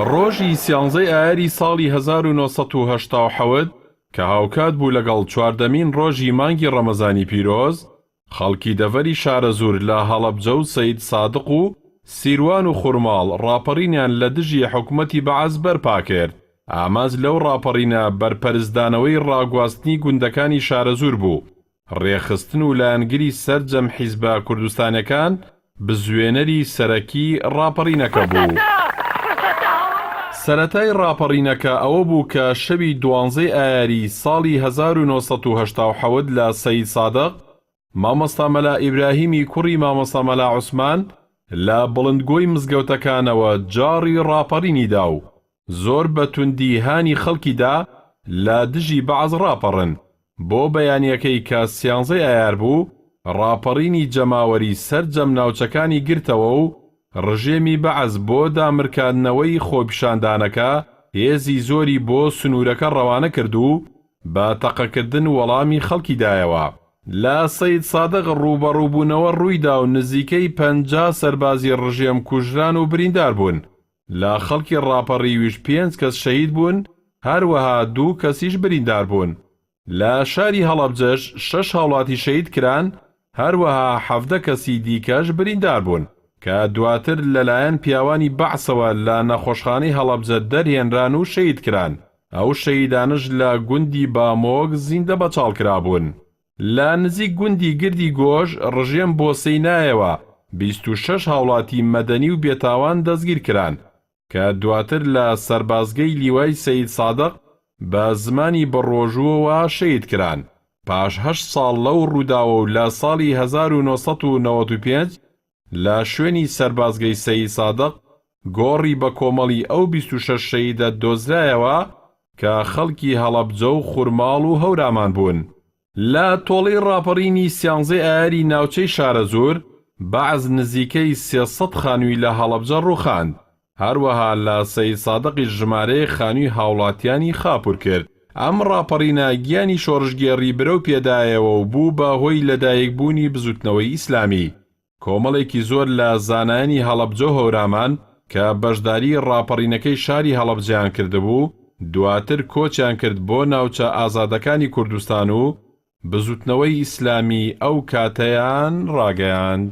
ڕۆژی سیانزەی ئایاری ساڵی 1987 کە هاوکات بوو لەگەڵ چواردەمین ڕۆژی مانگی ڕەمەزانی پیرۆز، خەڵکی دەڤەری شارەزوور لە هەڵەبجە و سەید سادق و سیروان و خورماڵ ڕاپەڕینیان لە دژی حکومەتی بەعس بەرپا کرد. ئامانج لەو ڕاپەڕینە بەرپەرچدانەوەی ڕاگواستنی گوندەکانی شارەزوور بوو. ڕێکخستن و لایەنگری سەرجەم حیزبە کوردستانیەکان بزوێنەری سەرەکی ڕاپەڕینەکە بوو. سەرەتای ڕاپەڕینەکە ئەوە بوو کە شەوی دوانزەی ئایاری ساڵی 1987 لە سەید سادق، مامۆستا مەلا ئیبراهیمی کوڕی مامۆستا مەلا عوسمان لە بڵندگۆی مزگەوتەکانەوە جاڕی ڕاپەڕینی دا و زۆر بە توندی هانی خەڵکی دا لە دژی بەعس ڕاپەڕن، بۆ بەیانیەکەی کە سیانزەی ئایار بوو، ڕاپەڕینی جەماوەری سەرجەم ناوچەکانی گرتەوە و ڕژێمی بەعس بۆ دامرکاندنەوەی خۆپیشاندانەکە هێزی زۆری بۆ سنوورەکە ڕەوانە کرد و بە تەقەکردن وەڵامی خەڵکی دایەوە. لە سەیدسادق ڕووبەڕووبوونەوە ڕوویدا و نزیکەی 50 سەربازی ڕژێم کوژران و بریندار بوون. لە خەڵکی ڕاپەڕیویش پێنج کەس شەهید بوون، هەروەها دوو کەسیش بریندار بوون. لە شاری هەڵەبجەش شەش هاوڵاتی شەهید کران، هەروەها 17 کەسی دیکەش بریندار بوون، کە دواتر لەلایەن پیاوانی بەعسەوە لە نەخۆشخانەی هەڵەبجە دەرهێنران و شەهید کران، ئەو شەهیدانەش لە گوندی بامۆک زیندە بەچاڵ کرابوون. لە نزیک گوندی گردی گۆژ ڕژێم بۆسەی نایەوە، 26 هاوڵاتی مەدەنی و بێتاوان دەستگیر کران، کە دواتر لە سەربازگەی لیوای سەید سادق بە زمانی بەڕۆژووەوە شەهید کران. پاش هەشت ساڵ لەو ڕووداوە و لە ساڵی 1995 لە شوێنی سەربازگەی سەید سادق گۆڕی بەکۆمەڵی ئەو 26 شەهیدە دۆزرایەوە کە خەڵکی هەڵەبجە و خورماڵ و هەورامان بوون. لە تۆڵەی ڕاپەڕینی سیانزەی ئایاری ناوچەی شارەزوور، بەعس نزیکەی 300 خانووی لە هەڵەبجە ڕووخاند، هەروەها لە سەیدسادقیش ژمارەیەک خانووی هاوڵاتیانی خاپوور کرد. ئەم ڕاپەڕینە گیانی شۆڕشگێڕی برەو پێدایەوە و بوو بە هۆی لەدایکبوونی بزووتنەوەی ئیسلامی. کۆمەڵێکی زۆر لە زانایانی هەڵەبجە و هەورامان کە بەشداری ڕاپەڕینەکەی شاری هەڵەبجەیان کردبوو، دواتر کۆچیان کرد بۆ ناوچە ئازادەکانی کوردستان و بزووتنەوەی ئیسلامی ئەو کاتەیان ڕاگەیاند.